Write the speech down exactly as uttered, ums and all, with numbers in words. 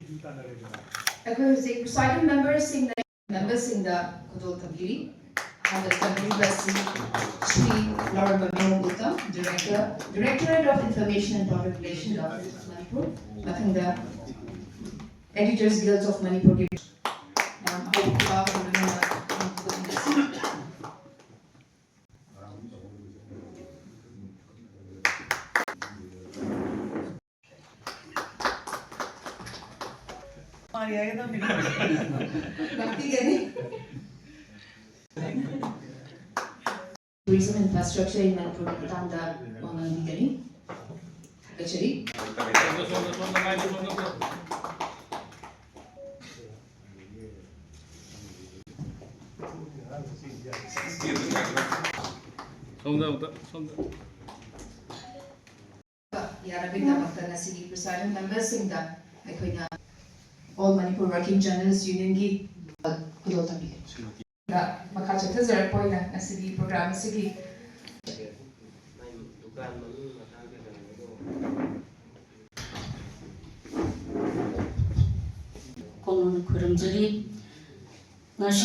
ꯑꯩꯈꯣꯏ ꯍꯧꯖꯤꯛ presiding memberꯁꯤꯡꯅ memberꯁꯤꯡꯗ ꯈꯨꯗꯣꯜ ꯇꯝꯕꯤꯔꯤ꯫ ꯑꯍꯥꯟꯕꯗ ꯇꯝꯕꯤꯔꯤꯕ ꯑꯁꯤ Shri ꯂꯧꯔꯝꯕ ꯃꯤꯔꯣꯡ Uttam, Director, Directorate of Information and Public Relation, Government of Manipur꯫ ꯃꯊꯪꯗ Editors Guild of Manipurꯒꯤ ꯃꯌꯥꯝ ꯑꯍꯧꯕ ꯈꯨꯕꯥꯛ ꯑꯃ ꯂꯣꯏꯅꯅ ꯉꯥꯛꯄꯤꯒꯅꯤ꯫ Tourism infrastructure in ꯃꯅꯤꯄꯨꯔꯒꯤ ꯃꯇꯥꯡꯗ ꯋꯥ ꯉꯥꯡꯕꯤꯒꯅꯤ꯫ ꯊꯥꯒꯠꯆꯔꯤ꯫ ꯁꯣꯝꯗ ꯑꯃꯨꯛꯇ, ꯁꯣꯝꯗ꯫ ꯌꯥꯔꯕꯒꯤꯗꯃꯛꯇ ꯉꯁꯤꯒꯤ presiding memberꯁꯤꯡꯗ ꯑꯩꯈꯣꯏꯅ All Manipur Working Journalists Unionꯒꯤ ꯈꯨꯗꯣꯜ ꯇꯝꯕꯤꯒꯦ꯫ ꯃꯈꯥ ꯆꯠꯊꯖꯔꯛꯄ ꯑꯣꯏꯅ ꯉꯁꯤꯒꯤ program ꯑꯁꯤꯒꯤ ꯗꯨꯀꯥꯟ ꯃꯃꯤꯡ ꯃꯇꯥꯡ ꯀꯩꯗꯧꯔꯒꯦ? ꯀꯣꯅꯨꯡ ꯈꯨꯔꯨꯝꯖꯔꯤ꯫ ꯉꯁꯤ